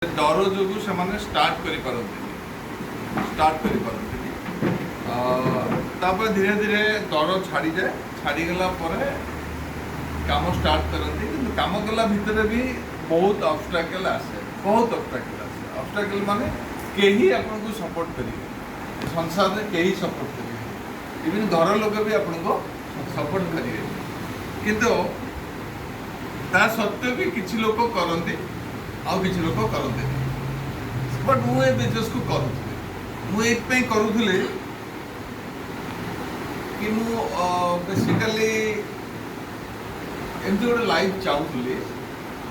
ଡର ଯୋଗୁଁ ସେମାନେ ଷ୍ଟାର୍ଟ କରିପାରନ୍ତିନି, ଷ୍ଟାର୍ଟ କରିପାରନ୍ତିନି। ତାପରେ ଧୀରେ ଧୀରେ ଡର ଛାଡ଼ିଯାଏ। ଛାଡ଼ିଗଲା ପରେ କାମ ଷ୍ଟାର୍ଟ କରନ୍ତି। କିନ୍ତୁ କାମ କଲା ଭିତରେ ବି ବହୁତ ଅବଷ୍ଟାକଲ୍ ଆସେ, ବହୁତ ଅବଷ୍ଟାକଲ୍ ଆସେ। ଅବଷ୍ଟାକଲ୍ ମାନେ କେହି ଆପଣଙ୍କୁ ସପୋର୍ଟ କରିବେ, ସଂସାରରେ କେହି ସପୋର୍ଟ କରିବେ, ଇଭିନ୍ ଘର ଲୋକ ବି ଆପଣଙ୍କୁ ସପୋର୍ଟ କରିବେ। କିନ୍ତୁ ତା ସତ୍ତ୍ୱେ ବି କିଛି ଲୋକ କରନ୍ତି ଆଉ କିଛି ଲୋକ କରନ୍ତିନି। ବଟ୍ ମୁଁ ଏ ବିଜନେସକୁ କରୁଥିଲି। ମୁଁ ଏଇଥିପାଇଁ କରୁଥିଲି କି ମୁଁ ବେସିକାଲି ଏମିତି ଗୋଟେ ଲାଇଫ୍ ଚାହୁଁଥିଲି,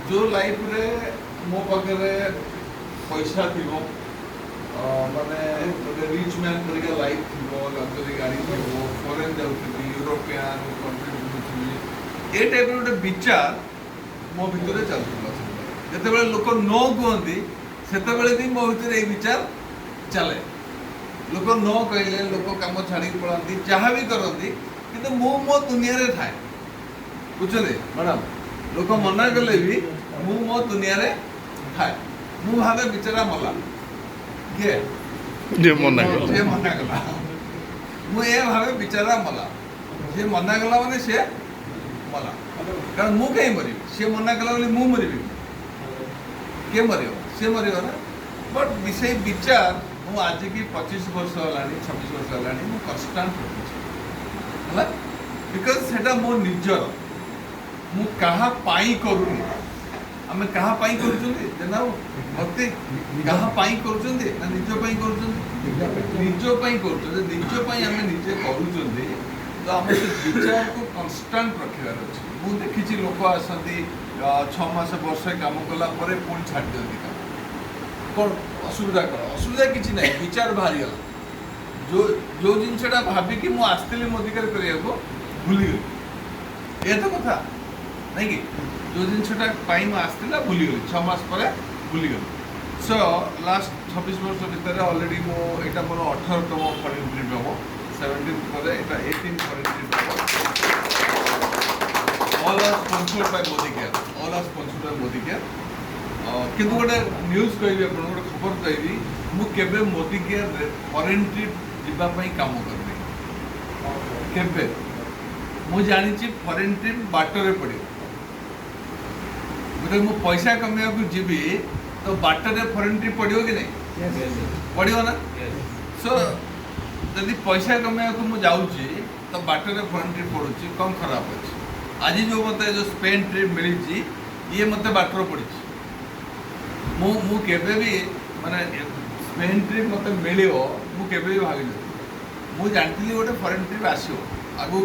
ଯେଉଁ ଲାଇଫ୍ରେ ମୋ ପାଖରେ ପଇସା ଥିବ, ମାନେ ଗୋଟେ ରିଚ୍ ମ୍ୟାନ୍ ପରିକା ଲାଇଫ୍ ଥିବ, ଲକ୍ଜରୀ ଗାଡ଼ି ଥିବ, ଫରେନ୍ ଯାଉଥିବି, ୟୁରୋପିଆନ୍ କଣ୍ଟ୍ରି ବୁଲୁଥିବି। ଏ ଟାଇପ୍ର ଗୋଟେ ବିଚାର ମୋ ଭିତରେ ଚାଲୁଥିଲା ସବୁବେଳେ। ଯେତେବେଳେ ଲୋକ ନ କୁହନ୍ତି, ସେତେବେଳେ ବି ମୋ ଭିତରେ ଏଇ ବିଚାର ଚାଲେ। ଲୋକ ନ କହିଲେ, ଲୋକ କାମ ଛାଡ଼ିକି ପଳାନ୍ତି, ଯାହା ବି କରନ୍ତି, କିନ୍ତୁ ମୁଁ ମୋ ଦୁନିଆରେ ଥାଏ। ବୁଝୁଛନ୍ତି ମ୍ୟାଡ଼ାମ? ଲୋକ ମନା କଲେ ବି ମୁଁ ମୋ ଦୁନିଆରେ ଥାଏ। ମୁଁ ଭାବେ, ବିଚାରା ମଲା। କିଏ? ଯିଏ ମନା କଲା। ଯିଏ ମନା କଲା। ମୁଁ ଏ ଭାବେ, ବିଚାରା ମଲା। ଯିଏ ମନା କଲା ମାନେ ସିଏ ମଲା। କାରଣ ମୁଁ କାହିଁ ମରିବି? ସିଏ ମନା କଲା ବୋଲି ମୁଁ ମରିବି? କିଏ ମରିବ? ସିଏ ମରିବ ନା। ବଟ୍ ସେଇ ବିଚାର ମୁଁ ଆଜିକି 25 ବର୍ଷ ହେଲାଣି, 26 ବର୍ଷ ହେଲାଣି, ମୁଁ କନଷ୍ଟାଣ୍ଟ ରଖୁଛି। ହେଲା, because ସେଇଟା ମୋ ନିଜର, ମୁଁ କାହା ପାଇଁ କରୁନି। ଆମେ କାହା ପାଇଁ କରୁଛନ୍ତି ଜେନା ଭକ୍ତି? କାହା ପାଇଁ କରୁଛନ୍ତି ନା ନିଜ ପାଇଁ କରୁଛନ୍ତି? ନିଜ ପାଇଁ କରୁଛନ୍ତି। ନିଜ ପାଇଁ ଆମେ ନିଜେ କରୁଛନ୍ତି ତ ଆମ ସେ ବିଚାରକୁ କନଷ୍ଟାଣ୍ଟ ରଖିବାର ଅଛି। ମୁଁ ଦେଖିଛି, ଲୋକ ଆସନ୍ତି, 6 ମାସ ବର୍ଷେ କାମ କଲା ପରେ ପୁଣି ଛାଡ଼ି ଦିଅନ୍ତି କାମ। କ'ଣ ଅସୁବିଧା? କ'ଣ ଅସୁବିଧା? କିଛି ନାହିଁ, ବିଚାର ବାହାରିଗଲା। ଯୋଉ ଯୋଉ ଜିନିଷଟା ଭାବିକି ମୁଁ ଆସିଥିଲି ମୋଦିକେୟାର କରିବାକୁ, ଭୁଲିଗଲି। ଏ ତ କଥା ନାଇଁ କି ଯୋଉ ଜିନିଷଟା ପାଇଁ ମୁଁ ଆସିଥିଲା, ଭୁଲିଗଲି, 6 ମାସ ପରେ ଭୁଲିଗଲି। ସୋ ଲାଷ୍ଟ 26 ବର୍ଷ ଭିତରେ ଅଲରେଡ଼ି ମୁଁ, ଏଇଟା ମୋର 18ତମ ଫରେନ୍ ଟ୍ରିପ୍ ହେବ। 17 ପରେ ଏଇଟା 18 ଫରେନ୍ ଟ୍ରିପ୍ ହେବ। All are sponsored by Modicare, all are sponsored by Modicare. କିନ୍ତୁ ଗୋଟେ ନ୍ୟୁଜ୍ କହିବି ଆପଣଙ୍କୁ, ଗୋଟେ ଖବର କହିବି। ମୁଁ କେବେ ମୋଦିକେୟାରରେ ଫରେନ୍ ଟ୍ରିପ୍ ଯିବା ପାଇଁ କାମ କରିନି କେବେ। ମୁଁ ଜାଣିଛି ଫରେନ୍ ଟ୍ରିପ୍ ବାଟରେ ପଡ଼ିବ। ଯେତେବେଳେ ମୁଁ ପଇସା କମେଇବାକୁ ଯିବି ତ ବାଟରେ ଫରେନ୍ ଟ୍ରିପ୍ ପଡ଼ିବ କି ନାହିଁ? ପଡ଼ିବ ନା? ସୋ ଯଦି ପଇସା କମେଇବାକୁ ମୁଁ ଯାଉଛି ତ ବାଟରେ ଫରେନ୍ ଟ୍ରିପ୍ ପଡ଼ୁଛି, କ'ଣ ଖରାପ ଅଛି? ଆଜି ଯେଉଁ ମୋତେ ଯେଉଁ ସ୍ପେନ୍ ଟ୍ରିପ୍ ମିଳିଛି, ଇଏ ମୋତେ ବାଟରେ ପଡ଼ିଛି। ମୁଁ କେବେ ବି ମାନେ ସ୍ପେନ୍ ଟ୍ରିପ୍ ମୋତେ ମିଳିବ, ମୁଁ କେବେ ବି ଭାବିନଥିଲି। ମୁଁ ଜାଣିଥିଲି ଗୋଟେ ଫରେନ୍ ଟ୍ରିପ୍ ଆସିବ ଆଗକୁ।